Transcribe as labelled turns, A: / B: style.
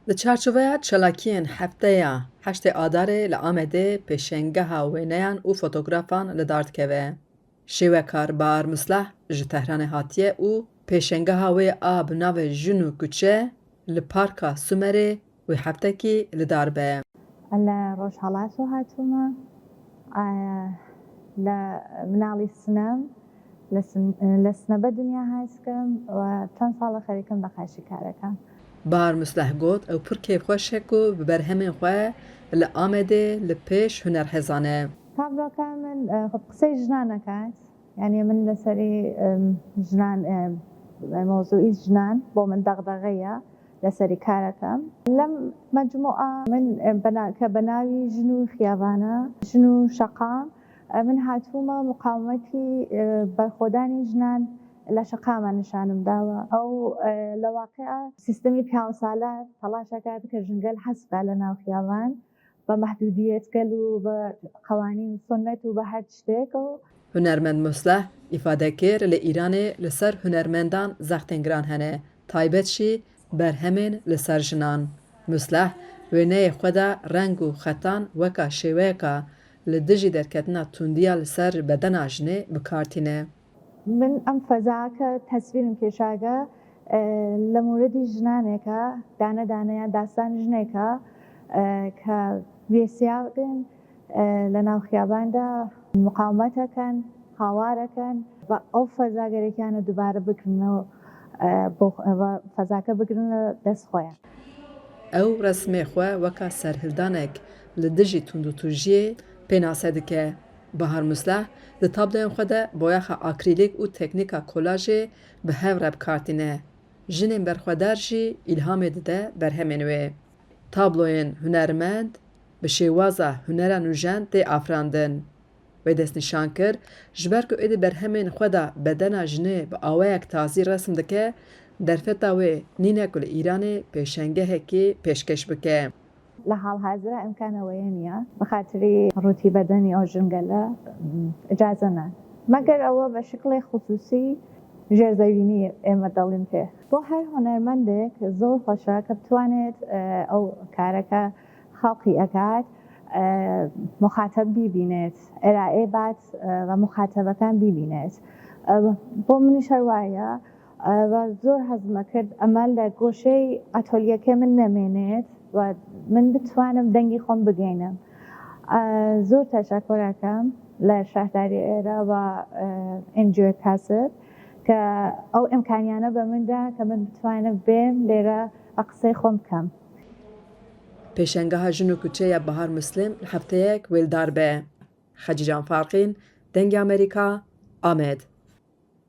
A: Di çarçoveya çalakiyên hefteya heştê Adarê li Amedê pêşengeha wêneyan û fotografan li dar dikeve. Şêwekar Bahar Muslah ji Tehranê hatiye û pêşengeha wê a bi navê Jin û Kuçe li Parka Sumerê wê heftekî li dar be.
B: Li Rojhelatê hatûme. Li minalî Sinem لە سنە بە دنیا هاتکم و چەند ساڵە خەریکم بە قاشی کارەکان.
A: Bahar Musleh got ew pir kêfxweş e ku bi berhemên xwe li Amedê li pêş hunerhezan e.
B: Tabloka min xwe bi qisey jinan nekat. Yanî min li serî jinan mewzûî jinan bo min dexdexê ye li serî karekem. Lem mecmûa min ke bi navî jin û xiyabana, jin û şeqam من هاتوومە مقاومەتی بەرخۆدانی ژنان لە شەقامە نیشانم داوە. ئەو لە واقیع سیستەمی پیاوسالار تەڵاش ئەکات کە ژنگەل حەز بکات لە ناو خیابان بە مەحدودیەتگەل و بە قەوانین سوننەت و بە هەر شتێک و.
A: Hunermend Musleh îfade kir li Îranê li ser hunermendan zextên giran hene, taybet jî berhemên li ser jinan. Musleh wêneyê xwe de reng û xetan weka şêweyeka li dijî derketina tundiya li ser bedena jinê bi kar tîne.
B: Min em fezake tesvîrim kêşage li mûridî jinanêke dane dane yan dastan jinêke ke wêsiyagin لە ناو خیاباندا مقاومەتەکەن، هاوارەکەن و ئەو فەزا گەرەکیانە دووبارە بگرنەوە بۆ فەزاکە بگرن لە دەست خۆیان.
A: Ew resmê xwe weka serhildanek li dijî tundûtûjiyê pênase dike. Bahar Musleh di tabloyên xwe de boyaxa akrîlîk û teknîka kolajê bi hev re bi kar tîne. Jinên berxwedar jî îlhamê dide berhemên wê. Tabloyên hunermend bi şêwaza hunera nûjen tê afirandin. Wê destnîşan kir, ji ber ku êdî berhemên xwe de bedena jinê bi awayek tazî resm dike, derfeta wê nîne ku li Îranê pêşengehekê pêşkêş bike.
B: Li halhazira îmkana wê niye, bi xatirî rûtî bedenî ew jingele îcaze ne. Meger ewe bi şiklê xisûsî jêrzewînî ême delîn pê. Bo her hunermendêk zor xweş e ke bituanêt ew kareke خەڵقی ئەکات موخاتەب بیبینێت ئێرائێ بات و موخاتەبەکان بیبینێت بۆ منیش هەر وایە و زۆر حەزمە کرد ئەمە لە گۆشەی ئەتۆلیەکەی من نەمێنێت و من بتوانم دەنگی خۆم بگەینم زۆر تەشەکۆرەکەم لە شاهداری ئێرە و ئەنجیۆ کاسب کە ئەو ئیمکانیانە بە مندا کە من بتوانم بێم لێرە قسەی خۆم بکەم.
A: Pêşengeha Jin û Kuçe ya Bahar Muslim li hefteyek wê li dar be. Xecîcan Farqîn, Dengê Amerîka, Amed.